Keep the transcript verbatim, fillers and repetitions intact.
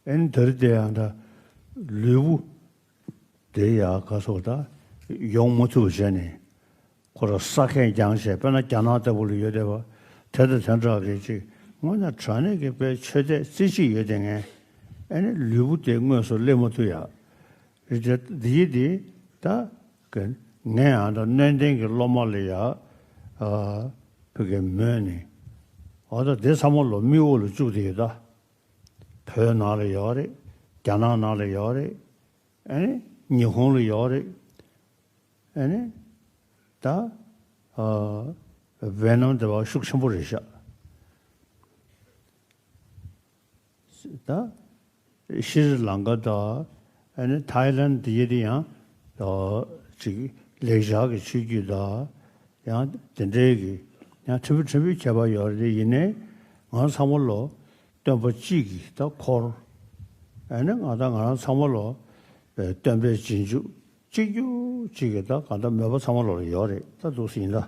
ཨེ་ནི་དེ་རིང་དེ་ཡང་ད་ལུས་པོ་དེ་ཡང་ག་སོགས་ད་ཡོང་མ་ཐུབ་པ་བྱས་ནས། ཁོ་རང་ས་ཁད་རྒྱང་བྱས། དཔེར་ན་རྒྱ་ནག་ལྟ་བུ་ལ་ཡོད་བསྡད་པ་དེ་དང་དེ་འདྲ་གི་ཅིག་དངོས་གནས་དྲང་གནས་ཀྱི་དཔེ་ཆོས་དད་རྩེ་གཅིག་ཡོད་བསྡད་མཁན། ཨེ་ནི་ལུས་པོ་དེ་དངོས་སུ་སླེབས་མ་ཐུབ་ཡ། རེད་དེ། འདི་ཡི་འདི་ད་གི་ངས་ཨ་ད་སྣོད་ལྡན་གྱི་སློབ་མ་ལ་ཡ། ཨ་བོད་ཀྱི་མོས་ནི། འོ་ད་དེ་ཚང་མ་ལོ་མིག་འོག་ལ་བཅུག་བསྡད་ཡོད་ད། བོད་ནང་ལ་ཡོད་རེད། རྒྱ་ནག་ནང་ལ་ཡོད་རེད། ཨེ་ནི་ཉི་ཧོང་ལ་ཡོད་རེད། ཨེ་ནི་ད་ཨ་ཝེ་ནམ་དེ་བ་ཤུགས་ཆེན་པོ་རེད་ཤག། ད་ཤྲི་ལང་ཀ་དང་། ཨ་ནི་ཐའི་ལན་དེ་ཡི་དེ་ཡང་ཨ་ཅིག་ལེགས་སྦྱར་གྱི་ཆོས་བརྒྱུད་དང་ཡང་དེ་འདྲའི་གི་ཡང་ཕྲན་བུ་ཕྲན་བུའི་ཁྱད་པར་ཡོད་རེད། ཡིན་ནའི་ང་ཚང་མ་ལོ་སྟོན་པ་གཅིག་གི་ད་འཁོར། ཨ་ནི་ང་ད་ང་རང་ཚང་མ་ལོ་སྟོན་པའི་རྗེས་འཇུག་གཅིག་གྱུར་གཅིག་གི་ད་གང་ལྟར་མོས་པ་ཚང་མ་ལོ་ལ་ཡོད་རེད། ད་འདུག་སེ་ཡིན་ད།